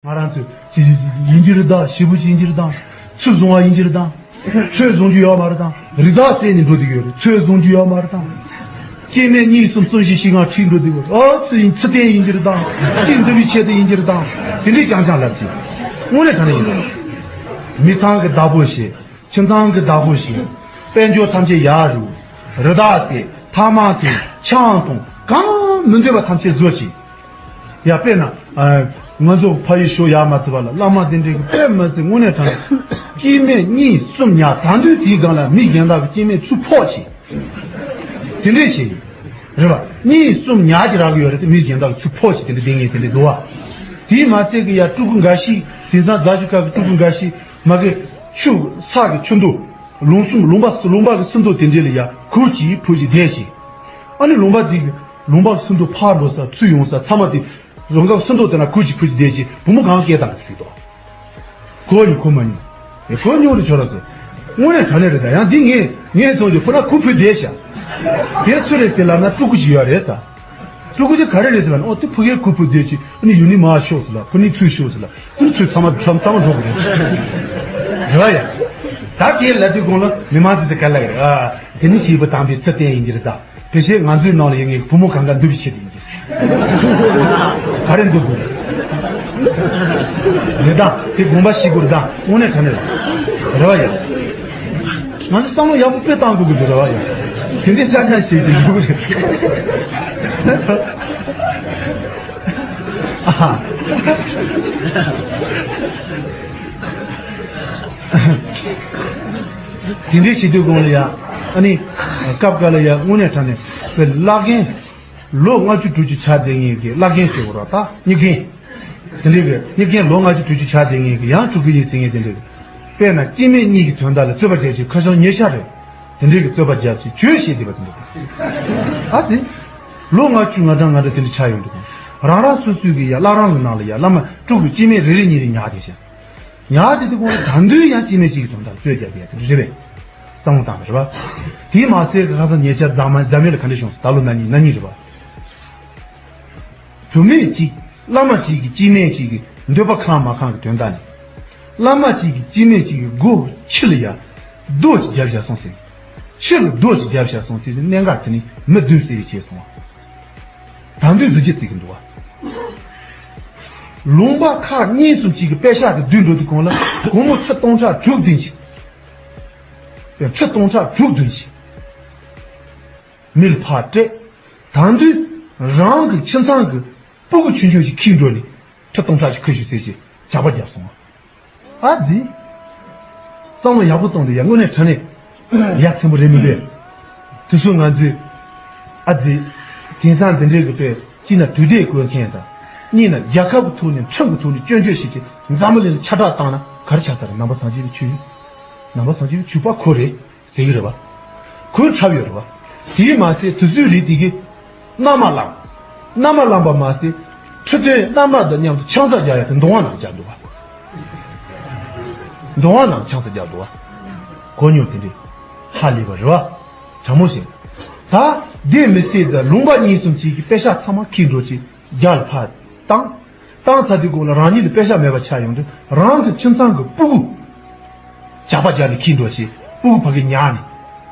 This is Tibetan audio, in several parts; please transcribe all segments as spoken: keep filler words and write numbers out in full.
ང་རང་ཚོ་ཅི་ཅི་ཅི་ཡིན་གྱི་རེད་ད། ཞེ་པོ་ཅིག་ཡིན་གྱི་རེད་ད། ཚོད་བཟུང་བ་ཡིན་གྱི་རེད་ད། ཚོད་བཟུང་རྒྱུ་ཡོད་མ་རེད་ད། རི་དྭགས་བསད་ནས་འགྲོ་བསྡད་ཡོད་རེད། ཚོད་བཟུང་རྒྱུ་ཡོད་མ་རེད་ད། སྐྱེ་དམན་གཉིས་གསུམ་གསུམ་བཞི་བཞི་ལྔ་ཁྲིད་འགྲོ་བསྡད་ཡོད་རེད། ཨ་ཚོད་ཡིན་ཚོད་བསྟན་ཡིན་གྱི་རེད་ད། ཅི་འདི་བའི་ཆེད་དུ་ཡིན་གྱི་རེད་ད། དེ་འདྲས་རྐྱང་རྐྱང་ལབ་ཅིག་དངོས་གནས་དྲང་གནས་ཡིན། མི་ཚང་གི་བདག་པོ་བྱེད། ཁྱིམ་ཚང་གི་བདག་པོ་བྱེད། དཔལ་འབྱོར་ཐམས་ཅད་ཡར་རུ། རི་དྭགས་དེད། ཐ་མག་དེད། ཆང་འཐུང་། གང་མི་འདོད་པ་ཐམས་ཅད་བཟོ་བྱེད། ཡ་དཔེར་ན། ཨ། ང་ཚོ་ཕ་ཡུལ་ཤོ་ཡག་མ་བརྩི་བ་ལ་བླ་མ་དེ་འདྲས་ཀྱི་དཔེ་མ་སྲིད་དངོས་གནས་དྲང་གནས་སྐྱེ་དམན་གཉིས་གསུམ་ཉར། ད་དུང་དེའི་སྒང་ལ་མི་གཞན་དག་གི་སྐྱེ་དམན་ཚུར་ཕོག་བྱེད། དེ་འདྲས་བྱེད། རེད་བ། གཉིས་གསུམ་ཉར་གྱི་རག་གི་ཡོད་རེད་དེ། མི་གཞན་དག་གི་ཚུར་ཕོག་བྱེད། དེ་འདྲས་བསྡད་མཁན་དེ་འདྲས་འདུག་བ། དེས་མ་ཚད་ཀྱི་ཡ་སྤྲུལ་སྐུ་འགའ་ཞིག་དེང་སང་རྫ་ཆུ་ཁ་གི་སྤྲུལ་སྐུ་འགའ་ཞིག་མ་གི་ཆུ་ས་གི་ཆུ་མདོ། ལུང་གསུམ། ལུང་པ་ལུང་པ་གི་སྲིན་མདོ་དེ་འདྲས་ལ་ཡ་གུར་གྱིས་ཕུབ་ཅིག་བསྡད་ཅིག་ཨ་ནི་ལུང་པ་འདི་གི་ལུང་པ་གི་སྲིན་མདོ་ཕར་འགྲོ་ས་ཚུར་ཡོང་ས་ཚང་མ་དེ། རང་སྐབས་སྲིན་མདོ་དེ་ན་གུར་གྱིས་ཕུབ་ཅིག་བསྡད་ཅིག་བུ་མོ་གང་སྐད་བཏང་གི་ཟིག་དོ། གོ་མྱོང་གོ་མ་མྱོང་། ཨེ་གོ་མྱོང་རེད་ཁྱོད་རང་ཚོ། དངོས་གནས་དྲང་གནས་རེད་ད། ཡང་འདི་ངས་ངས་མཐོང་རྒྱུ་ཕུ་ན་གུར་ཕུབ་བསྡད་ཤག་དེ་སུ་རེད་ཟེར་ལབ་ན་སྤྲུལ་སྐུ་ཅིག་ཡོད་རེད་ས། སྤྲུལ་སྐུ་དེ་ག་རེ་རེད་ཟེར་ལབ་ན། ཨོ་དེ་ཕ་གིར་གུར་ཕུབ་བསྡད་ཅིག་ཨ་ནི་ཡུལ་ནི་མར་ཤོག་ཟེར་ལ། ཕུ་ནི་ཚུར་ཤོག་ཟེར་ལ། ཨ་ནི་ཚུར་ཚང་མ་ཚང་མ་འགྲོ་དགོས་རེད། རེད་བ་ཡ། ད་དེ་ལབ་དུས་གོང་ལ་མི་མང་དེ་ཚོ་ག་ལ་རེད། ཨ་དེ་ནི་བྱིས་པ་དམ་པའི་ཚུལ་བསྟན་ཡིན་གྱི་རེད་ད། དེ་བཞིན་ང་ཚོའི་ནང་ལ་ཡོད་མཁན་བུ་མོ་གང་ག་འདུལ་བའི་ཆེད་དུ་ཡིན་གྱི་རེད། ག་རེ་འདུལ་དགོས་རེད་ད། དེ་དགོངས་པ་བཞེས་དགོས་རེད་ད། དངོས་གནས་དྲང་གནས་རེད། རེད་བ་ཡ། ང་ཚོ་བསམ་བློ་ཡག་པོ་དཔེ་བཏང་དགོས་ཀྱི་འདུག་རེད་བ་ཡ། དེ་འདྲའི་ཆ་ཚང་བྱེད་ཀྱི་འདུག་རེད། ཨ། དེ་འདྲའི་བྱེད་དུས་གོང་ལ་ཡ། ཨ་ནི། སྐབས་འགའ་ལ་ཡ་དངོས་གནས་དྲང་གནས་པའི་བླ་རྒན། ལོ་ལྔ་བཅུ་དྲུག་ཅུ་ཆགས་བསྡད་མཁན་གྱི་བླ་རྒན་ཟེར་དགོས་རེད་ད། གཉིས་རྒན། དེ་འདྲའི་གི་གཉིས་རྒན་ལོ་ལྔ་བཅུ་དྲུག་ཅུ་ཆགས་བསྡད་མཁན་གྱི་ཡང་སྤྲུལ་སྐུ་ཡིན་ཟེར་མཁན་དེ་འདྲའི་གི། དཔེར་ན་སྐྱེ་དམན་གཉིས་ཀྱི་དོན་དག་ལ་རྩོད་པ་བརྒྱབ་ཅིག་ཁ་བྱང་ཉེ་ཆར་རེད། དེ་འདྲའི་གི་རྩོད་པ་བརྒྱབ་ཅིག་བྱོས་ཞེས་བསྡད་པ་དེ་འདྲ། ཨ་ཙི། ལོ་ལྔ་བཅུ་ང་གྲངས་ང་གྲངས་དེ་འདྲ་ཆགས་ཡོང་དུས་གོང་། རང་རང་སོ་སོའི་གི་ཡ་བླ་རང་གི་ནང་ལ་ཡ་བླ་མ་སྤྲུལ་སྐུ་སྐྱེ་དམན་རེ་རེ་གཉིས་རེ་ཉར་བསྡད་ཤག་ཉར་བསྡད་དུས་གོང་ལ་ད་དུང་ཡང་སྐྱེ་དམན་གཅིག་གི་དོན་དག་རྩོད་རྒྱག་གི་ཡ་དེ་འདྲ་རེད་པས། བསམ་བློ་བཏང་བ་རེད་པ། དེས་མ་ཟད་ཁ་སང་ཉེ་ཆར་རྫ་མ་རྫ་མའི་ལ་ག་འདྲ་བྱུང་སོང་། ད་ལོ་ན་ནིང་ན་ནིང་རེད་པ། བུད་མེད་ཅིག་བླ་མ་ཅིག་གི་སྐྱེ་དམན་ཅིག་གི་འདོད་པ་ཁེངས་མ་ཁེངས་ཀྱི་དོན་དག་ནི། བླ་མ་ཅིག་གི་སྐྱེ་དམན་ཅིག་གི་མགོ་ཕྱི་ལ་ཡ་རྡོ་ཅིག་བརྒྱབ་བཞག་སོང་ཟེར། ཕྱི་ལ་རྡོ་ཅིག་བརྒྱབ་བཞག་སོང་ཟེར་ཏེ་གནད་འགག་དེ་ནི་མི་བདུན་བསད་པའི་ཆེད་སོང་བ། ད་དུང་གཟི་བརྗིད་བརྩི་གི་འདུག་བ། ལུང་པ་ཁག་གཉིས་གསུམ་ཅིག་གི་པད་ཤག་དེ་བསྡུས་འགྲོ་དུས་གོང་ལ་སྒོར་མོ་ཁྲི་སྟོང་ཕྲག་དྲུག་བདུན་ཅིག་ཁྲི་སྟོང་ཕྲག་དྲུག་བདུན་ཅིག་མི་ལ་ཕར་སྤྲད། ད་དུང་རང་གི་ཁྱིམ་ཚང་གི་སྤུ་གུ་ཆུང་ཆུང་ཞིག་ཁྱེར་འགྲོ་ནས་ཁྲི་སྟོང་ཕྲག་ཞིག་ཁུར་ཤོག་ཟེར་ཞིག་ཇག་པ་བརྒྱབ་སོང་བ། ཨ་ཙི། བསམ་བློ་ཡག་པོ་གཏོང་དུས་ཡ་དངོས་གནས་དྲང་གནས་ཡ་མཚན་པོ་རེད་མི་འདུག་དེ་ཚོ་ང་ཚོས། ཨ་ཙི། དེང་སང་འདི་འདྲའི་གི་དཔེ་གཅིག་ན་དུས་དེབ་བཀོལ་མཁན་དང་། གཉིས་ན་རྒྱལ་ཁབ་ཀྱི་ཐོག་ནས་ཁྲིམས་ཀྱི་ཐོག་ནས་སྐྱོན་བརྗོད་བྱེད་ཀྱི་འཛམ་བུ་གླིང་ལ་ཁྱབ་བསྒྲགས་བཏང་ན་ག་རེ་ཆགས་ས་རེད། ནང་པ་སངས་རྒྱས་པའི་ཆོས། ནང་པ་སངས་རྒྱས་པའི་ཆོས་པ་ཁོ་རེད། ཟེར་གྱི་རེད་བ། ཁོའི་འཁྲབ་ཡོད་རེད་བ། དེས་མ་ཟད་དུས་ཚོད་རེད་དེ་གི། མནའ་མ་བླངས། མནའ་མ་བླངས་པ་མ་ཟད། ཁྲི་སྟོན་མནའ་མ་དང་མཉམ་དུ་ཆང་ས་རྒྱག་ཡ་དེ་མདོ་དབང་ནང་རྒྱག་འདུག་བ། མདོ་དབང་ནང་ཆང་ས་རྒྱག་འདུག་བ། གོ་མྱོང་དེ་འདྲས། ཧ་ལས་པ་རེད་བ། དྲང་མོ་བཤད། ད། དེ་མི་ཟད་ད་ལུང་པ་གཉིས་གསུམ་གཅིག་གི་པད་ཤག་ཚང་མ་ཁྱེར་འགྲོ་ཅིག་རྒྱ་ལ་ཕར་བཏང་། བཏང་ཚར་དུས་གོང་ལ་རང་ཉིད་ལ་པད་ཤག་མེད་པ་ཆགས་ཡོང་དུས་རང་གི་ཁྱིམ་ཚང་གི་སྤུ་གུ། ཇག་པ་རྒྱག་ནས་ཁྱེར་འགྲོ་ཞེས་སྤུ་གུ་ཕ་གིར་ཉར་ནས།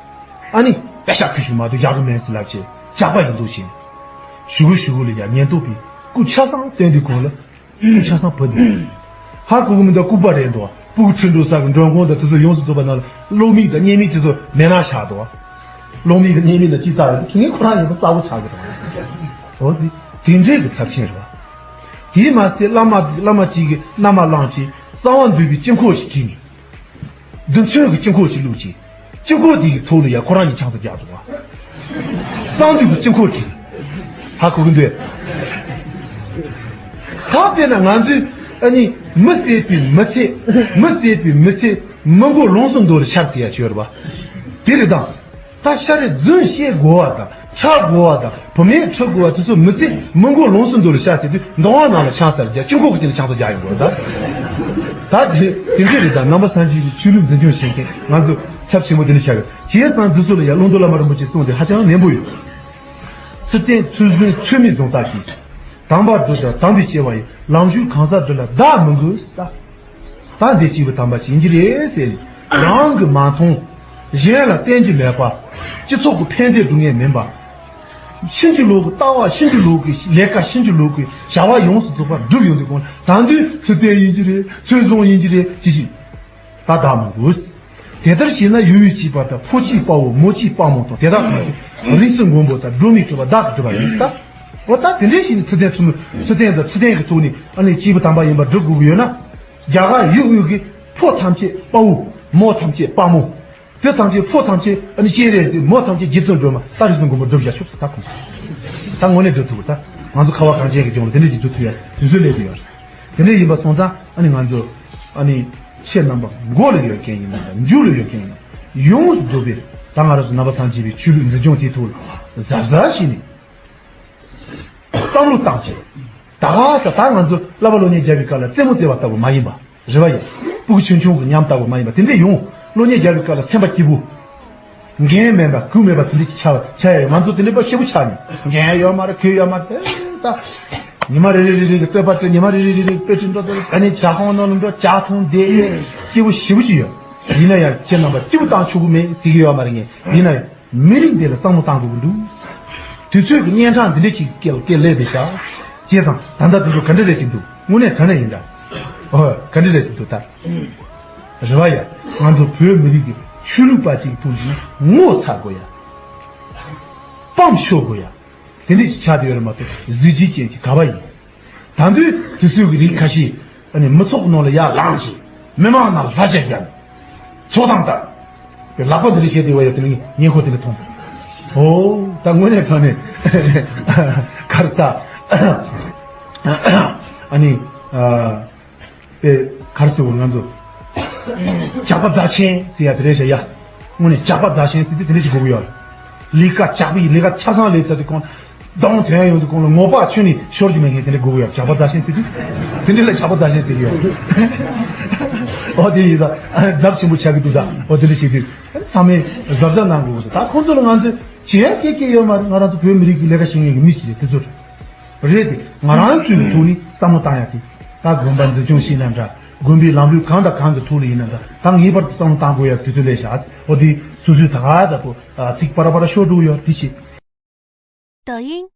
ཨ་ནི་པད་ཤག་ཁུར་ཤོག་མ་གཏོགས་རྒྱག་གི་མེད་ཟེར་ལབ་བྱས་ཇག་པ་ཡིན་འདུག་ཞེས། ཞུ་གུ་ཞུ་གུ་ལ་ཡ་ཉེན་རྟོག་པས་སྐུ་ཆ་ཚང་སྟོན་དུས་གོང་ལ་སྐུ་ཆ་ཚང་བུད་འདུག་ཧ་གོ་གི་མི་འདུག་ལྐུགས་པ་རེད་འདུག་སྤུ་གུ་ཁྲིད་འགྲོ་ས་གི་མགྲོན་ཁང་དང་དེ་ཚོ་ཡོངས་སུ་རྫོགས་པ་ནང་ལ་གློག་མིག་དང་བརྙན་མིག་དེ་ཚོ་མེད་ན་ཆགས་འདུག་གློག་མིག་གི་བརྙན་མིག་ནང་ཅི་ལྟ་ཡོད་དེ་ངས་ཁོ་རང་ཡིན་པ་གསལ་པོ་ཆགས་ཀྱི་འདུག་འོ་དེ་དེ་འདྲའི་གི་ཚབས་ཆེན་རེད་བ། དེས་མ་ཟད་བླ་མ་བླ་མ་གཅིག་གིས་མནའ་མ་བླངས་ཀྱིས་གསང་བ་འདུས་པའི་དཀྱིལ་འཁོར་ཞིག་བྲིས་ནས། རྡུལ་ཚོན་གྱི་དཀྱིལ་འཁོར་ཞིག་བླུགས་ཀྱིས། དཀྱིལ་འཁོར་དེ་ཡི་ཐོག་ལ་ཡ་ཁོ་རང་གཉིས་ཆང་ས་རྒྱག་འདུག་བ། གསང་འདུས་ཀྱི་དཀྱིལ་འཁོར་བྲིས། ཧ་གོ་གི་འདུག་ད་དཔེར་ན་ང་ཚོས་ཨ་ནི་མི་བསད་པའི་མི་ཚེ། མི་བསད་པའི་མི་ཚེ་མི་མགོ་ལོངས་སུ་འདོར་ལ་ཤར་ཟེར་ཡ་ཅིག་ཡོད་རེད་པ། དེ་རེད་དང་། ད་ཤ་རེ་རྫུན་བཤད་དགོས་བ་དང་ཁྲག་དགོས་བ་དང་བུད་མེད་འཁྲུ་དགོས་བ་དེ་ཚོ་མི་ཚེ་མི་མགོ་ལོངས་སུ་འདོར་ལ་ཤར་ཟེར་དུས་མདོ་དབང་ནང་ལ་ཆང་ས་རྒྱག་དཀྱིལ་འཁོར་གྱི་སྟེང་ལ་ཆང་ས་རྒྱག་ཡོང་དགོས་རེད་ད། ད་དེ་དེ་འདྲས་རེད་ད། ནང་པ་སངས་རྒྱས་ཀྱི་ཆོས་ལུགས་འཛིན་སྐྱོང་བྱེད་མཁན་ང་ཚོ་ཚབས་ཆེན་པོ་དེ་འདྲ་ཆགས་ཡོད། བྱས་ཙང་འདི་ཚོ་ལ་ཡང་ཀློང་རྡོལ་བླ་མ་རིན་པོ་ཆེས་གསུངས་ཏེ་ཧ་ཅང་ནན་པོ་ཡོད། ཚུལ་བསྟན་ཚུལ་བཟུང་ཚུལ་མིན་རྫོང་རྟགས་ཀྱིས། དམ་པ་འདི་དང་དམ་པའི་སྐྱེ་བ་ཡི། ལམ་ཞུགས་གང་ཟག་འདི་ལ་བདག་མི་འགོད་ཟེར། ད་འདི་སྐྱེས་བུ་དམ་པ་ཅིག་ཡིན་གྱི་རེད་ཟེར་ནས། རང་གིས་མ་མཐོང་། གཞན་ལ་བསྟན་གྱི་མེད་པ། སྤྱི་ཚོགས་ཀྱི་ཕན་བདེ་སྒྲུབ་མཁན་མིན་པ། ཕྱིན་ཅི་ལོག་གི་ལྟ་བ། ཕྱིན་ཅི་ལོག་གི་ལས་ཀ། ཕྱིན་ཅི་ལོག་གི་བྱ་བ་ཡོངས་སུ་རྫོགས་པ་བསྒྲུབས་ཡོང་དུས་གོང་ལ། ད་འདི་ཚུལ་ལྡན་ཡིན་གྱི་རེད། ཚུལ་བཟང་ཡིན་གྱི་རེད་ཅི་ཞིག་ད་བདག་མི་འགོད། དེ་ལྟར་བྱས་ན་ཡུལ་ཡུལ་གཅིག་པ་དང་། ཕོ་གཅིག་དཔའ་བོ། མོ་གཅིག་དཔའ་མོ་དང་། དེ་དག་ཐམས་ཅད་རིགས་སུ་འགོམ་པོ་དང་། སྒྲོན་མེ་གྲུབ་པ་བདག་གིས་བསྒྲུབས་པ་ཡིན་ད། འོ་ད་དེ་འདྲའི་ཞིག་ནི་ཚུལ་ལྡན་ཚུལ་མིན། ཚུལ་ལྡན་དང་ཚུལ་ལྡན་གྱི་ཐོག་ནས་ཨ་ནི་སྐྱེས་བུ་དམ་པ་ཡིན་པར་སྒྲུབ་དགོས་ཀྱི་ཡོད་ན། རྒྱ་གར་ཡུལ་དབུས་ཀྱི་ཕོ་ཐམས་ཅད་དཔའ་བོ། མོ་ཐམས་ཅད་དཔའ་མོ། དེ་ཐམས་ཅད་ཕོ་ཐམས་ཅད་ཨ་ནི་སྤྱན་རས་གཟིགས། མོ་ཐམས་ཅད་རྗེ་བཙུན་སྒྲོལ་མ། ད་རིགས་སུ་འགོམ་པོ་སྒྲུབ་བྱ་ཆོག་ཟེར། ད་ཁོང་ད་དངོས་གནས་སྒྲུབ་ཐུབ་ད། ང་ཚོ་ཁ་བ་གངས་ཅན་གྱི་ལྗོངས་ལ་དེ་འདྲ་ཞིག་སྒྲུབ་ཐུབ་ཡ་དུས་ཚོད་སླེབས་ཡོད་རེད། དེ་འདྲ་ཡིན་པ་སོང་ཙང་ཨ་ནི་ང་ཚོ་ཨ་ནི་ཁྱེད་རྣམ་པ་མགོ་ལ་ཡོད་མཁན་ཡིན་ན་དང་། མཇུག་ལ་ཡོད་མཁན་ཡིན་ན། ཡོངས་སུ་རྫོགས་པའི་ད་ང་རང་ཚོ་ནང་པ་སངས་རྒྱས་པའི་ཆོས་ལུགས་འཛིན་སྐྱོང་དེའི་ཐོག་ལ་གཟབ་གཟབ་བྱས་ནས་བསམ་བློ་བཏང་བྱས། ད་ག་ས་ད་ང་ཚོ་བསླབ་པ་སློབ་གཉེར་རྒྱབ་པའི་སྐབས་ལ་རྩེད་མོ་རྩེ་བ་ལྟ་བུ་མ་ཡིན་པ། རེད་བ་ཡ། སྤུ་གུ་ཆུང་ཆུང་གི་ཉམས་ལྟ་བུ་མ་ཡིན་པ་དེ་འདྲས་ཡོང་། སློབ་གཉེར་རྒྱབ་པའི་སྐབས་ལ་སེམས་པ་སྐྱིད་པོ། འགན་མེད་པ་གུས་མེད་པ་དེ་འདྲས་ཆགས་ཆགས་ཡ་ཡོད། ང་ཚོ་དེ་འདྲས་པ་ཞེ་པོ་ཆགས་ནས། འགན་ཡོད་མ་རེད། གུས་ཡོད་མ་རེད། ད་ཉི་མ་རེ་རེ་རེ་རེ་གི་བསྟོད་པ་བསྟོད། ཉི་མ་རེ་རེ་རེ་རེ་གི་དཔེ་ཁྲིད་འགྲོ་ཚོ། ད་ནི་ཇ་ཁང་ནང་ལ་འགྲོ། ཇ་འཐུང་བསྡད་ཡོད། སྐྱིད་པོ་ཞེ་པོ་ཅིག་ཡོད། ཡིན་ན་ཡང་ཁྱེད་རྣམ་པ་སྐྱིད་པོ་བཏང་ཆོག་གི་མེད་ཟེར་གི་ཡོད་མ་རེད། ངས་ཡིན་ན་ཡང་། མི་རིགས་འདི་ལ་བསམ་བློ་བཏང་དགོས་ཀྱི་འདུག་དུས་ཚོད་ཀྱི་གཉན་འཕྲང་འདི་འདྲ་ཅིག་སྐད་སྐད་ལས་པའི་ཤག་བྱས་ཙང་ད་ལྟ་དུས་ཚོད་ག་འདྲ་རེད་ཅིག་འདུག་དངོས་གནས་དྲང་གནས་ཡིན་ད། ཨོ་ག་འདྲ་རེད་ཅིག་འདུག་ད། རེད་བ་ཡ། ང་ཚོ་བོད་མི་རིགས་ཀྱི་ཆོས་ལུགས་པ་ཅིག་ཐུག་ནས་ངོ་ཚ་དགོས་ཡ། སྤམ་ཤོ་དགོས་ཡ། དེ་འདྲ་ཅིག་ཆགས་བསྡད་ཡོད་རེད་མ་གཏོགས་གཟི་བརྗིད་ཅན་གྱི་ག་བ་ཡིན། ད་དུས་དུས་ཚོད་ཀྱི་རིགས་ཁ་ཤས་ཨ་ནི་མི་ཚོགས་ནང་ལ་ཡར་ལངས་ཤིག་མི་མང་ནང་ལ་ལྷ་ཆས་བརྒྱབ་ནས་ཚོགས་གཏམ་བཏང་། པའི་ལག་པ་འདི་འདྲ་བྱས་བསྡད་པ་ཡོད། དེ་ནི་ངས་ཉེན་ཁོ་དེ་འདྲ་མཐོང་། ཨོ་ད་དངོས་གནས་དྲང་གནས་ག་རེ་ཟ། ཨ་ནི་ཨ་པའི་ག་རེ་ཟེར་བ་ང་ཚོ་ཇག་པ་རྫ་ཆེན་ཟེར་ཡ་དེ་རེད་ཤག་ཡ། དངོས་གནས་ཇག་པ་རྫ་ཆེན་ཟེར་དུས་དེ་འདྲ་ཞིག་དགོས་ཀྱི་ཡོད། ལས་ཀ་ཇག་པའི་ལས་ཀ་ཆ་ཚང་ལས་ཚར་དུས་གོང་གདོང་དོན་ཡོང་དུས་གོང་ལ་ངོ་པ་ཁྱོན་ནས་ཤོར་གྱི་མེད་མཁན་དེ་འདྲ་དགོས་ཀྱི་ཡོད། ཇག་པ་རྫ་ཆེན་ཟེར་དུས་དེ་འདྲ་ལ་ཇག་པ་རྫ་ཆེན་ཟེར་གྱི་ཡོད། ཨོ་དེ་ཡིན་ད་རྫབ་ཆེན་པོ་ཆགས་ཀྱི་འདུག་ད་ཨོ་དེ་འདྲ་བྱེད་དུས་ཚང་མས་གཟབ་གཟབ་གནང་དགོས་ཀྱི་འདུག་ད་ཁོང་ཚོ་ལ་ང་ཚོས་བྱེད་ཡ་སྐད་སྐད་ཡོད་མ་རེད། ང་རང་ཚོ་བོད་མི་རིགས་ཀྱི་ལས་ཀ་བྱེད་མཁན་གྱི་མི་ཞིག་རེད། དེ་ཚོ་རེད་དེ་ང་རང་ཚོའི་ཐོག་ནས་བསམ་བློ་བཏང་ཡ་དེ། ད་དགོན་པ་འཛིན་སྐྱོང་བྱེད་ན་འདྲ། དགོན་པའི་ལམ་ལུགས་གང་དང་གང་གི་ཐོག་ལ་ཡིན་ན་འདྲ། ད་ངེས་པར་དུ་བསམ་བློ་བཏང་དགོས་ཡ་དུས་ཚོད་སླེབས་ཤག་ཨོ་དེ་སོ་སོའི་ད་ག་ད་ཁོ་ཚིག་པར་པར་ཤོར་འགྲོ་ཡོད་དེ་བྱེད། 抖音